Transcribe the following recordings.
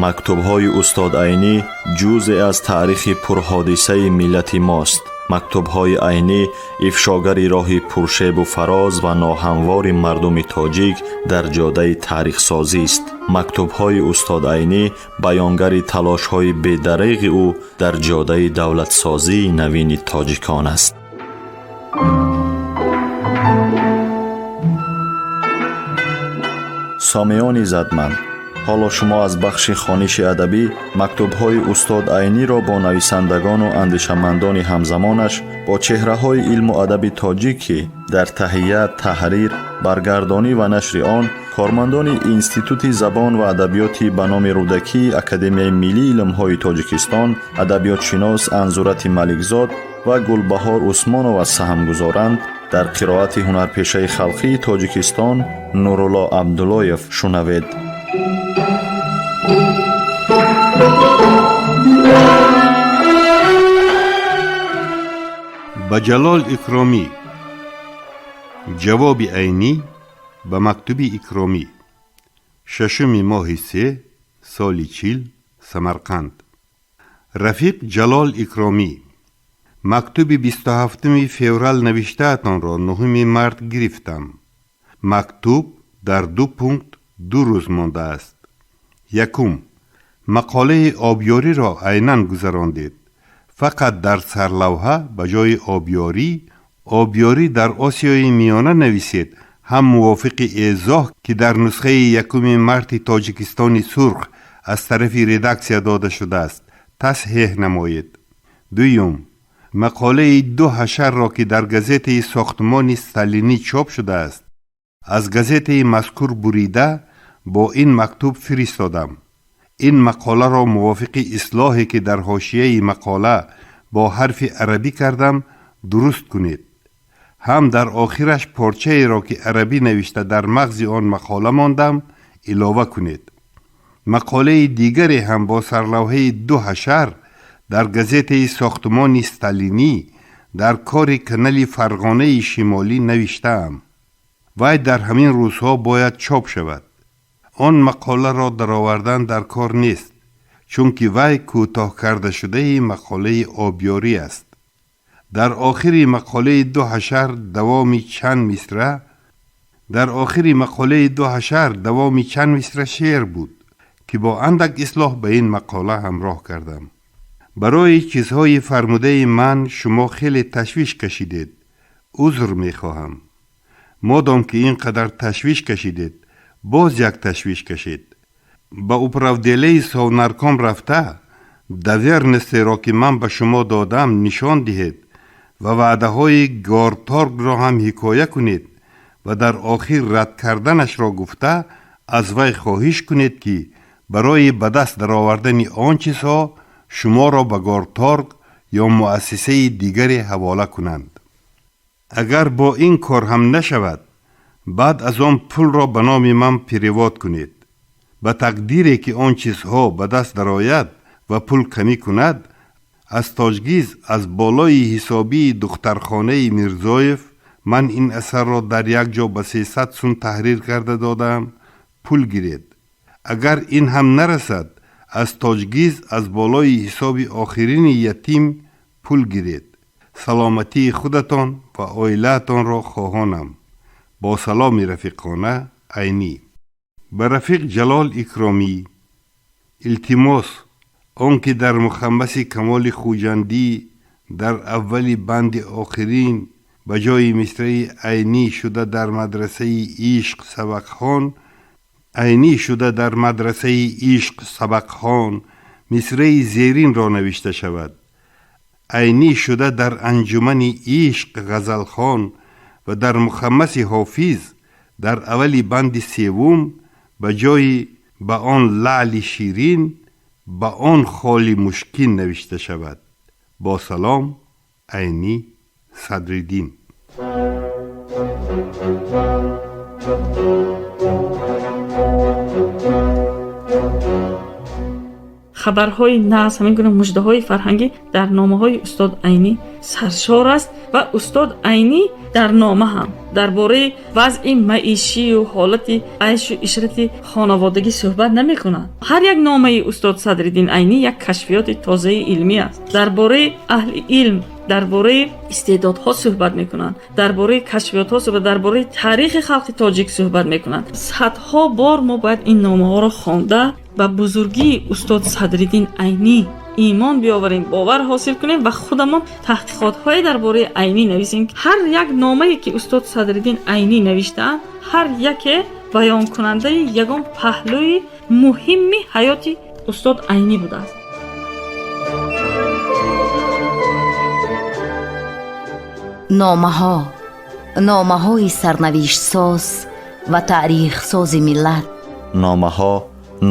Мактубҳои устод Айнӣ ҷузъе аз таърихи пурҳодисаи миллати мост. Мактубҳои Айнӣ ифшогари роҳи пуршебу фароз ва ноҳамвори мардуми тоҷик дар ҷодаи таърихсозист. Мактубҳои устод Айнӣ баёнгари талошҳои бедареғи ӯ дар ҷодаи давлатсозии навини тоҷикон аст. Сомиёни задманд, ҳоло шумо аз бахши хониши адабӣ мактубҳои устод Айниро бо нависандагону андешамандони ҳамзамонаш, бо чеҳраҳои илму адаби тоҷик, ки дар таҳия, таҳрир, баргардонӣ ва нашри он кормандони Институти забон ва адабиёти ба номи Рӯдакии Академияи миллии илмҳои Тоҷикистон, адабиётшинос Анзурати Маликзод ва Гулбаҳор Усмонова саҳм гузоранд, дар қироати ҳунарпешаи халқии Тоҷикистон Нурулло Абдуллоев шунавед. Ба Ҷалол Икромӣ. Ҷавоби Айнӣ ба мактуби Икромӣ. Шашуми моҳи се, соли 40, Самарқанд. Рафиқ Ҷалол Икромӣ, мактуби 27-уми феврал навиштаатонро 9-уми март гирифтам. Мактуб дар ду пункт 2 рӯз мондааст. Якум, мақолаи обёриро айнан гузарондед, фақат дар сарлавҳа ба ҷои обёрӣ «обёрӣ дар Осиёи Миёна» нависед. Ҳам мувофиқи эзоҳ, ки дар нусхаи 1-уми марти «Тоҷикистони сурх» аз тарафи редаксия дода шудааст, тасҳеҳ намоед. Дуюм, мақолаи ду ҳашарро, ки дар газетаи «Сохтмони сталинӣ» чоп шудааст, аз газетаи мазкур бурида бо ин мактуб фиристодам. Ин мақоларо мувофиқи ислоҳе, ки дар ҳошияи мақола бо ҳарфи арабӣ кардам, дуруст кунед. Ҳам дар охираш порчаеро, ки арабӣ навишта дар мағзи он мақола мондам, илова кунед. Мақолаи дигаре ҳам бо сарлавҳаи «Ду ҳашар» дар газетаи «Сохтмони сталинӣ» дар кори канали Фарғонаи Шимолӣ навиштаам. Вай дар ҳамин рӯзҳо бояд чоп шавад. Он мақоларо даровардан дар кор нест, чунки вай кӯтоҳ кардашудаи мақолаи обёрӣ аст. Дар охири мақолаи ду ҳашар давоми чанд мисра дар охири мақолаи ду ҳашар давоми чанд мисра шеър буд, ки бо андак ислоҳ ба ин мақола ҳамроҳ кардам. Барои чизҳои фармудаи ман шумо хеле ташвиш кашидед, узр мехоҳам. Модом ки ин қадар ташвиш кашидед, боз як ташвиш кашед. Ба управделаи Совнарком рафта, доверенностеро, ки ман ба шумо додам, нишон диҳед ва ваъдаҳои Горторгро ҳам ҳикоя кунед ва дар охир рад карданашро гуфта, аз вай хоҳиш кунед, ки барои ба даст даровардани он чизҳо шуморо ба Горторг ё муассисаи дигаре ҳавола кунанд. Агар бо ин кор ҳам нашавад, баъд аз он пулро ба номи ман перевод кунед. Ба тақдире ки он чизҳо ба даст дарояд ва пул камӣ кунад, аз Тоҷгиз аз болои ҳисобии духтархонаи Мирзоев, ман ин асарро дар як ҷо ба 300 сум таҳрир карда додаам, пул гиред. Агар ин ҳам нарасад, аз Тоҷгиз аз болои ҳисоби охирини ятим пул гиред. Саломатии худатон ва оилаатонро хоҳонам. Бо саломи рафиқона, Айнӣ. Ба рафиқ Ҷалол Икромӣ. Илтимос, он ки дар мухаммаси Камоли Хуҷандӣ дар аввали банди охирин ба ҷои мисраи «Айнӣ шуда дар мадрасаи ишқ сабақхон, Айнӣ шуда дар мадрасаи ишқ сабақхон» мисраи зеринро навишта шавад: «Айнӣ шуда дар анҷумани ишқ ғазалхон». Ва дар мухаммаси Ҳофиз дар аввали банди севум ба ҷои «ба он лаъли ширин» «ба он холи мушкин» навишта шавад. Бо салом, Айнӣ Садриддин. Хабарҳои нағз, ҳамин гуна муждаҳои фарҳангӣ дар номаҳои устод Айнӣ саршор аст ва устод Айнӣ дар нома ҳам дар бораи вазъи маишию ҳолати айшу ишрати хонаводагӣ суҳбат намекунад. Ҳар як номаи устод Садриддин Айнӣ як кашфиёти тозаи илмӣ аст. Дар бораи аҳли илм, дар бораи истеъдодҳо суҳбат мекунанд, дар бораи кашфиётҳо суҳбат, дар бораи таърихи халқи тоҷик суҳбат мекунанд. Садҳо бор мо бояд ин номаҳоро хонда ба бузургии устод Садриддин Айнӣ имон биёварем, бовар ҳосил кунем ва худамон таҳқиқотҳое дар бораи Айнӣ нависем. Ҳар як номае ки устод Садриддин Айнӣ навиштаанд, ҳар яке баёнкунандаи ягон паҳлӯи муҳимми ҳаёти устод Айнӣ будааст. Номаҳо, номаҳои сарнавиштсоз ва таърихсози миллат. Номаҳо,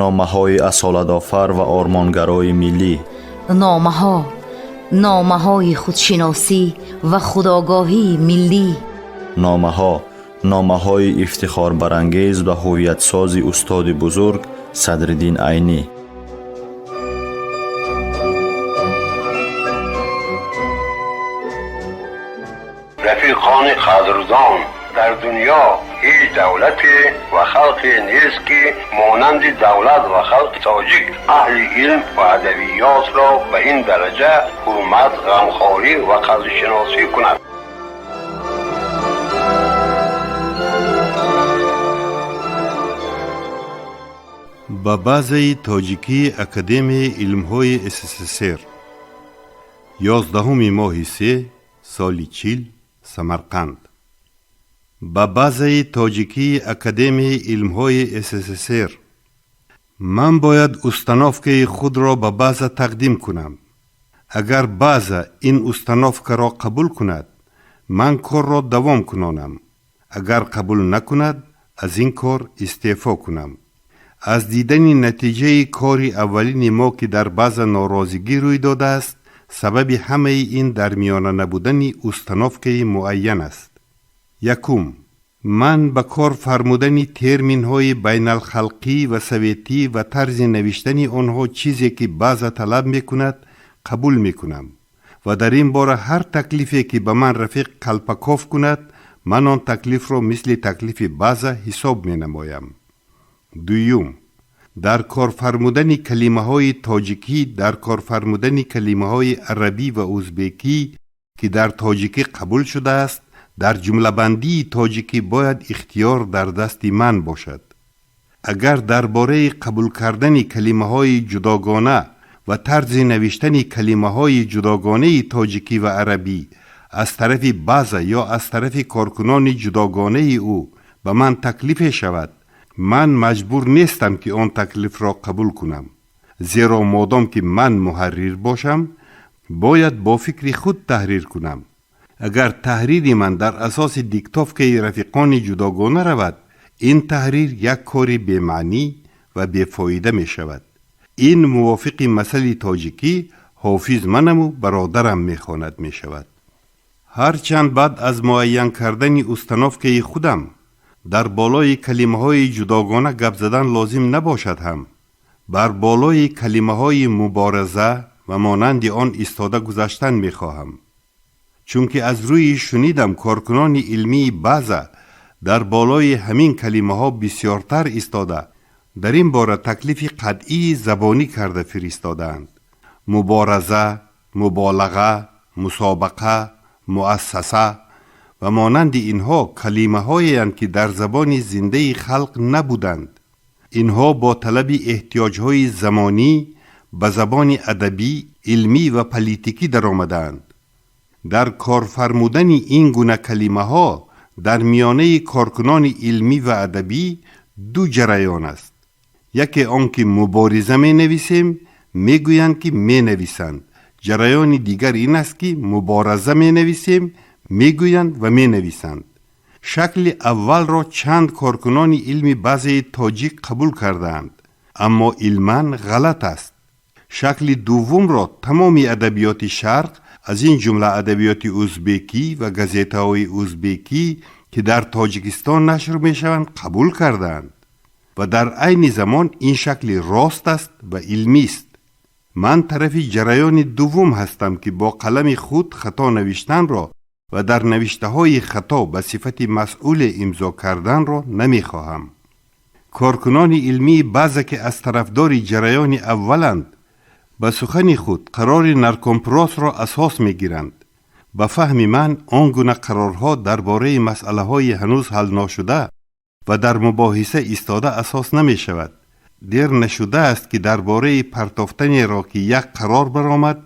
номаҳои асолатофар ва ормонгарои миллӣ. Номаҳо, номаҳои худшиносӣ ва худогоҳии миллӣ. Номаҳо, номаҳои ифтихорбарангез ва ҳуввиятсози устоди бузург Садриддин Айнӣ. Рафиқони қадрдон, дар дунё ҳеҷ давлате ва халқе нест, ки монанди давлат ва халқи тоҷик аҳли илм ва адабиётро ба ин дараҷа ҳурмат, ғамхорӣ ва қадршиносӣ кунад. Ба базаи тоҷикии Академияи илмҳои СССР, 11 моҳи се, соли 40, Самарқанд. Ба базаи тоҷикии Академияи илмҳои СССР. Ман бояд установкаи худро ба база тақдим кунам. Агар база ин установкаро қабул кунад, ман корро давом кунонам. Агар қабул накунад, аз ин кор истеъфо кунам. Аз дидани натиҷаи кори аввалини мо, ки дар база норозигӣ рӯй додааст, сабаби ҳамаи ин дар миёна набудани установкаи муайян аст. Якум, ман ба кор фармудани терминҳои байналхалқӣ ва советӣ ва тарзи навиштани онҳо, чизе ки баъза талаб мекунад, қабул мекунам ва дар ин бора ҳар таклифе ки ба ман рафиқ Калпаков кунад, ман он таклифро мисли таклифи баъза ҳисоб менамоям. Дуюм, дар корфармудани калимаҳои тоҷикӣ, дар корфармудани калимаҳои арабӣ ва узбекӣ, ки дар тоҷикӣ қабул шудааст, дар ҷумлабандии тоҷикӣ бояд ихтиёр дар дасти ман бошад. Агар дар бораи қабул кардани калимаҳои ҷудогона ва тарзи навиштани калимаҳои ҷудогонаи тоҷикӣ ва арабӣ аз тарафи баъза ё аз тарафи коркунони ҷудогонаи ӯ ба ман таклифе шавад, ман маҷбур нестам, ки он таклифро қабул кунам, зеро модом ки ман муҳаррир бошам, бояд бо фикри худ таҳрир кунам. Агар таҳрири ман дар асоси диктовкаи рафиқони ҷудогона равад, ин таҳрир як кори бемаънӣ ва бефоида мешавад. Ин мувофиқи масали тоҷикӣ «ҳофиз манаму бародарам мехонад» мешавад. Ҳарчанд баъд аз муайян кардани установкаи худам дар болои калимаҳои ҷудогона гап задан лозим набошад ҳам, бар болои калимаҳои мубориза ва монанди он истода гузаштан мехоҳам, чунки аз рӯи шунидам коркунони илмии баъза дар болои ҳамин калимаҳо бисёртар истода, дар ин бора таклифи қатъии забонӣ карда фиристодаанд. Мубораза, муболаға, мусобақа, муассаса ва монанди инҳо калимаҳоеанд, ки дар забони зиндаи халқ набуданд. Инҳо бо талаби эҳтиёҷҳои замонӣ ба забони адабӣ, илмӣ ва политикӣ даромадаанд. Дар корфармудани ин гуна калимаҳо дар миёнаи коркунони илмӣ ва адабӣ ду ҷараён аст. Яке он ки мубориза менависем, мегӯянд ки менависанд. Ҷараёни дигар ин аст, ки мубораза менависем, мегӯянд ва менависанд. Шакли аввалро чанд коркунони илми баъзеи тоҷик қабул кардаанд, аммо илман ғалат аст. Шакли дуввумро тамоми адабиёти шарқ, аз ин ҷумла адабиёти узбекӣ ва газетаҳои узбекӣ, ки дар Тоҷикистон нашр мешаванд, қабул кардаанд ва дар айни замон ин шакли рост аст ва илмист. Ман тарафи ҷараёни дуввум ҳастам, ки бо қалами худ хато навиштанро ва дар навиштаҳои хато ба сифати масъуле имзо карданро намехоҳам. Коркунони илмии баъзе, ки аз тарафдори ҷараёни авваланд, ба сухани худ қарори наркомпросро асос мегиранд. Ба фаҳми ман, он гуна қарорҳо дар бораи масъалаҳои ҳанӯз ҳалношуда ва дар мубоҳиса истода асос намешавад. Дер нашудааст, ки дар бораи партофтанеро, ки як қарор баромад,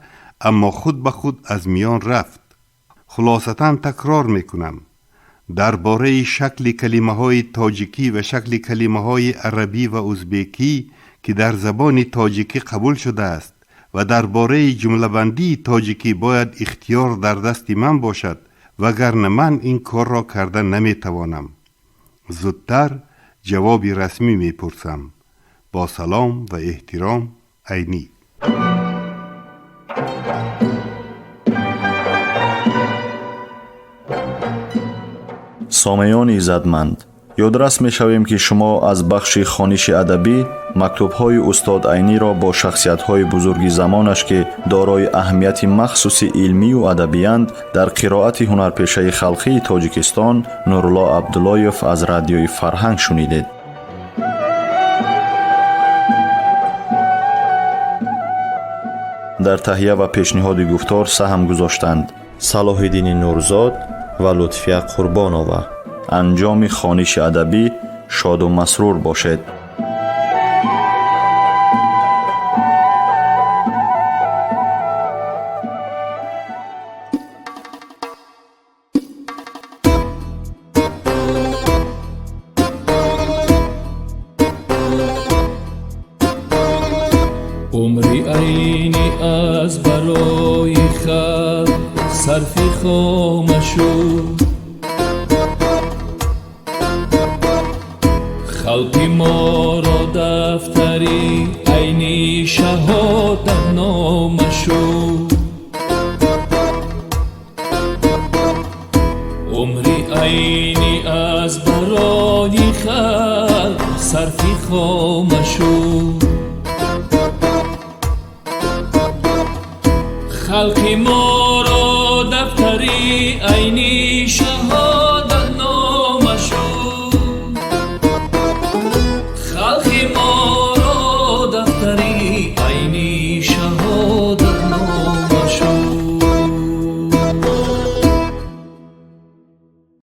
аммо худ ба худ аз миён рафт. Хулосатан такрор мекунам: дар бораи шакли калимаҳои тоҷикӣ ва шакли калимаҳои арабӣ ва узбекӣ, ки дар забони тоҷикӣ қабул шудааст, ва дар бораи ҷумлабандии тоҷикӣ бояд ихтиёр дар дасти ман бошад, вагарна ман ин корро карда наметавонам. Зудтар ҷавоби расмӣ мепурсам. Бо салом ва эҳтиром, Айнӣ. Сомеёни иззатманд, ёдрас мешавем, ки шумо аз бахши хониши адабӣ мактубҳои устод Айниро бо шахсиятҳои бузурги замонаш, ки дорои аҳамияти махсуси илмию адабиянд, дар қироати ҳунарпешаи халқии Тоҷикистон Нурулло Абдуллоев аз Радиои Фарҳанг шунидед. Дар таҳия ва пешниҳоди гуфтор саҳм гузоштанд Салоҳиддини Нурзод ва Лутфия Қурбонова. Анҷоми хониши адабӣ шоду масрур бошед. Умри Айнӣ аз барои халқ сарфи хома шуд. Халқи моро дафтари Айнӣ шаҳодатнома шуд. Умри Айнӣ аз барои халқ сарфи хома шуд. Халқи